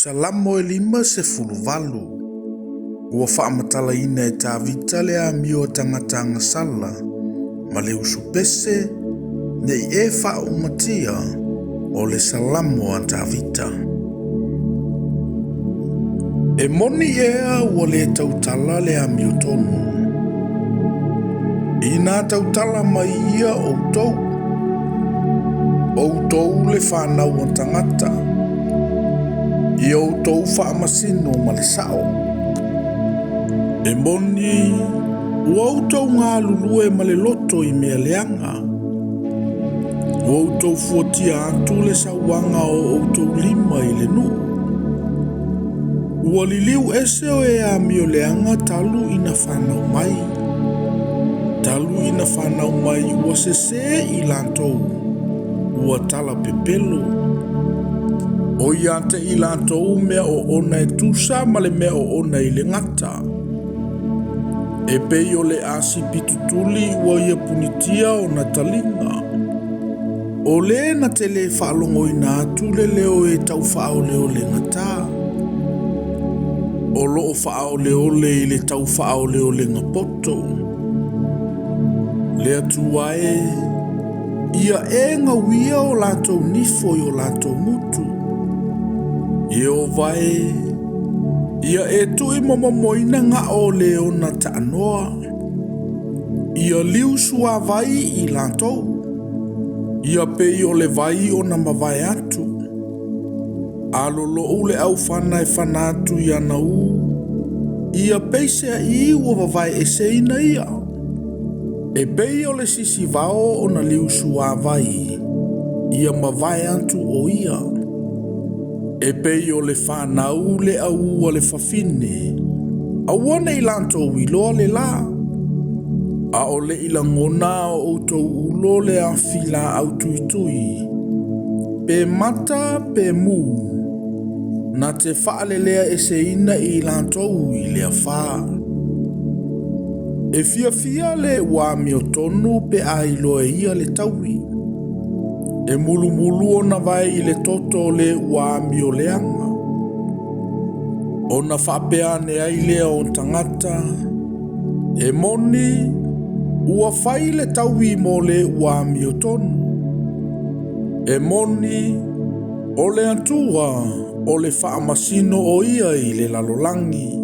Salamo e 58. Ua faamatalaina e Tavita le amio a tagata agasala ma le usupese ne i e faaumatia o le Salamo a Tavita. E moni ea ua le tautala le amiotonu? Inā tautala mai ia outou, outou le fanau a tagata, ia outou faamasino ma le sao. E moni ua outou galulue ma le loto i mea leaga, ua outou fuatia atu le sauaga o outou lima i le nuu. Ua liliu ese o e amio leaga talu ina fanau mai. Talu ina fanau mai ua sesē i latou, ua tala pepelo. O ia te i latou mea oona e tusa ma le mea oona i le gata. E pei o le asipi tutuli ua ia punitia ona taliga. O le na te le faalogoina atu le leo e tau faaoleole gata. O loo faaoleole i le tau faaoleolega poto. Le Atua e, ia e gauia o latou nifo i o latou gutu. Ieova e, ia e tuuimomomoina gao o le ona taanoa. Ia liu suavai i latou. Ia pei o le vai ona mavae atu. A lolo'u le aufana e fana atu i ana ū, ia peiseai ua vavae eseina ia. E pei o le sisivao ona liu suavai, ia mavae atu o ia. E pei o le fanau le aū a le fafine, aua ne i latou iloa le lā. A o le i lagona o outou ulo le afi laau tuitui, pe mata pe mū, na te faalelea eseina i latou i le afā. E fiafia le ua amiotonu pe a iloa e ia le taui. E mulumulu ona vae i le toto o le ua amio leaga. Ona faapea ane ai lea o tagata, e moni, ua fai le taui mo le ua amiotonu. E moni, o le Atua o le faamasino o ia i le lalolagi.